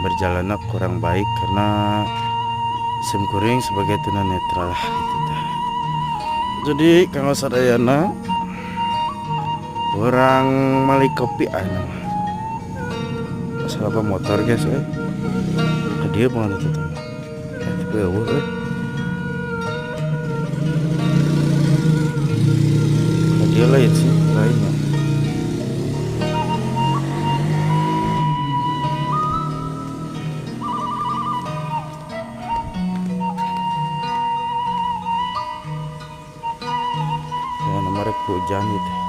Berjalannya kurang baik karena sim kuring sebagai tunanetra lah gitu tah. Jadi kanggo sadayana, urang mali kopi anu masalah apa motor, guys. Ke dieu banget itu tuh, tapi euweuh euy. Ka dieu lain sih, lainnya. Ya, nomor hujan gitu.